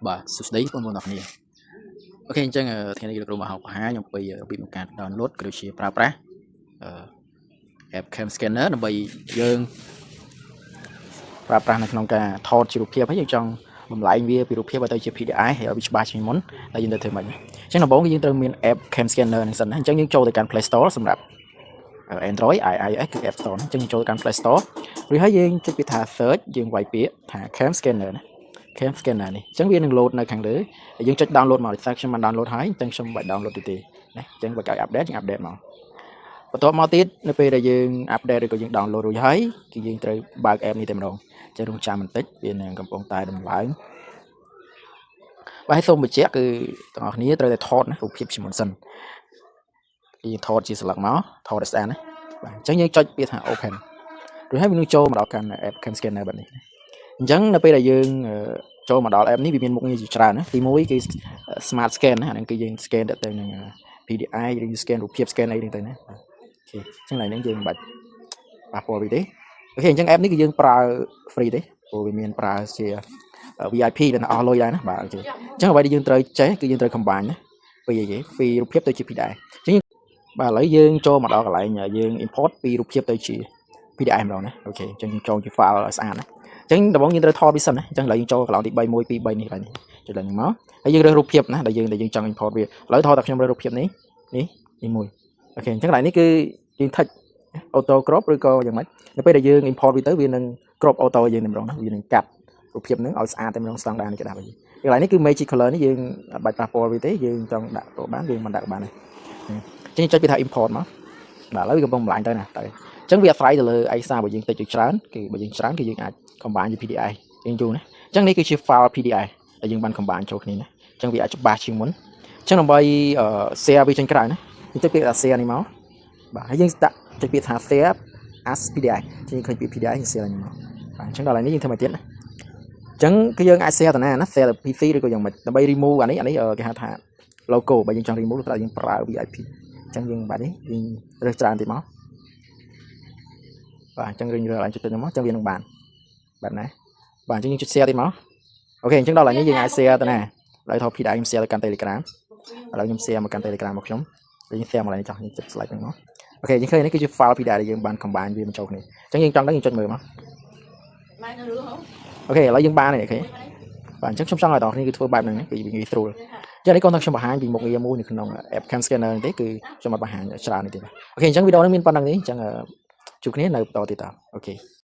បាទសួស្តីបងប្អូនទាំងអស់គ្នាOK អញ្ចឹងថ្ងៃនេះលោកគ្រូមកបង្ហាញអំពីរបៀបនៃការ download ក៏ដូចជាប្រើប្រាស់app Cam Scanner ដើម្បីយើងប្រើប្រាស់នៅក្នុងការថតជារូបភាពហើយយើងចង់បំលែងវាពីរូបភាពឲ្យទៅជា PDF ហើយឲ្យវាច្បាស់ជាងមុនហើយយើងត្រូវធ្វើម៉េចអញ្ចឹងដំបូងគឺយើងត្រូវមាន app Cam Scanner ហ្នឹងសិនណាអញ្ចឹងយើងចូលទៅកាន់ Play Store សម្រាប់ Android iOS គឺ App Store ណាអញ្ចឹងយើងចូលទៅកាន់ Play Store រួចហើយយើងចុចពាក្យថា search យើងវាយពាក្យថា Cam Scanner ណា Cam Scanner នេះអញ្ចឹងវានឹង load នៅខាងលើហើយយើងចុច download មកដោយសារខ្ញុំបាន download ហើយអញ្ចឹងខ្ញុំមិនបាច់ download ទៀតទេណាអញ្ចឹងបើគេឲ្យ update យើង update មកបន្ទាប់មកទៀតនៅពេលដែលយើង update ឬក៏យើង download រួចហើយគឺយើងត្រូវបើក app នេះតែម្ដងអញ្ចឹងរងចាំបន្តិចវានឹងកំពុងតែដំឡើងបាទហើយសូមបញ្ជាក់គឺទាំងអស់គ្នាត្រូវតែថតណារូបភាពជាមុនសិនយើងថតជាស្លឹកមកថតឲ្យស្អាតណាបាទអញ្ចឹងយើងចុចពាក្យថា open រួចហើយវានឹងចូលមកដល់កាន់ app Cam Scanner បែបនេះអញ្ចឹងនៅពេលដែលយើងចូលមកដល់ app នេះវាមានមុខងារជាច្រើនណាទី1គឺ smart scan ណាអាហ្នឹងគឺយើង scan ទៅនឹង PDF ឬ scan រូបភាព scan អីហ្នឹងទៅណាOK អញ្ចឹងឡើយហ្នឹងយើងមិនបាច់ប៉ះពាល់វាទេOK អញ្ចឹង app នេះគឺយើងប្រើ free ទេព្រោះវាមានប្រើជា VIP ដែលអស់លុយដែរណាបាទ OK អញ្ចឹងអ្វីដែលយើងត្រូវចេះគឺយើងត្រូវ combine ណាពីអីគេពីរូបភាពទៅជា PDF អញ្ចឹងបាទឥឡូវយើងចូលមកដល់កន្លែងយើង import ពីរូបភាពទៅជា PDF ម្ដងណាOK អញ្ចឹងយើងចូលជា file ឲ្យស្អាតណាអញ្ចឹងដំបូងយើងត្រូវថតវាសិនណាអញ្ចឹងឥឡូវយើងចូលកន្លែងទី3 1 2 3នេះកន្លែងនេះចុចឡើងមកហើយយើងរើសរូបភាពណាដែលយើងចង់ import វាឥឡូវថតតែខ្ញុំរើសរូបភាពនេះនេះនេះមួយ OK អញ្ចឹងកន្លែងនេះគឺយើង tick auto crop ឬក៏យ៉ាងម៉េចនៅពេលដែលយើង import វាទៅវានឹង crop auto យើងតែម្ដងណាវានឹងកាត់រូបភាពហ្នឹងឲ្យស្អាតតែម្ដងស្តង់ដារនេះក្តារវិញកន្លែងនេះគឺ magic color នេះយើងអត់បាច់ប៉ះពាល់វាទេយើងចង់ដាក់ក៏បានយើងមិនដាក់ក៏បានដែរអញ្ចឹងចុចវាថា import មកបាទឥឡូវវាកំពុងបន្លាញទៅណាទៅអញ្ចឹងវាអាស្រ័យទៅលើឯកសាររបស់យើងតិចឬច្រើនគឺបើយើងច្រើនគឺយើងអាច combine ជា PDF យើងយូរណាអញ្ចឹងនេះគឺជា file PDF ដែលយើងបាន combine ចូលគ្នាណាអញ្ចឹងវាអាចច្បាស់ជាងមុនអញ្ចឹងដើម្បី share វាចេញក្រៅណាយើងចុចពាក្យថា share នេះមកបាទហើយយើងដាក់ចុចពាក្យថា share as PDF យើងឃើញពាក្យ PDF យើង share នេះមកបាទអញ្ចឹងដល់ហើយនេះយើងធ្វើមកទៀតណាអញ្ចឹងគឺយើងអាច share ទៅណាណា share ទៅ PC ឬក៏យ៉ាងម៉េចដើម្បី remove អានេះអានេះគេហៅថា logo បើយើងចង់ remove ត្រូវយើងប្រើ VIP អញ្ចឹងយើងបាទនេះយើងរើសច្រើនតិចមកបាទអញ្ចឹងរើសរើសឡើងចុចទៅមកអញ្ចឹងវានឹងបានបាទណាបាទអញ្ចឹងយើងចុច share តិចមក OK អញ្ចឹងដល់ហើយនេះយើងអាច share ទៅណាឥឡូវថត PDF ខ្ញុំ share ទៅកាន់ Telegram ឥឡូវខ្ញុំ share មកកាន់ Telegram របស់ខ្ញុំយើង share មកឡើងចោះយើងចុច slide ហ្នឹងមក OK យើងឃើញនេះគឺជា file PDF ដែលយើងបាន combine វាបញ្ចូលគ្នាអញ្ចឹងយើងចង់ដឹងយើងចុចមើលមក OK ឥឡូវយើងបានហើយ OK បាទអញ្ចឹងខ្ញុំចង់ឲ្យបងប្អូនគឺធ្វើបែបហ្នឹងគឺវាងាយស្រួលអញ្ចឹងនេះគាត់ថាខ្ញុំបង្ហាញពីមុខងារមួយនៅក្នុង app Cam Scanner នេះទេគឺខ្ញុំអត់បង្ហាញច្រើននេះទេបាទ OK អញ្ចឹងវីដេអូនេះមានប៉ុណ្្នឹងនេះអញ្ចឹងជួបគ្នានៅបន្តទៀតត OK។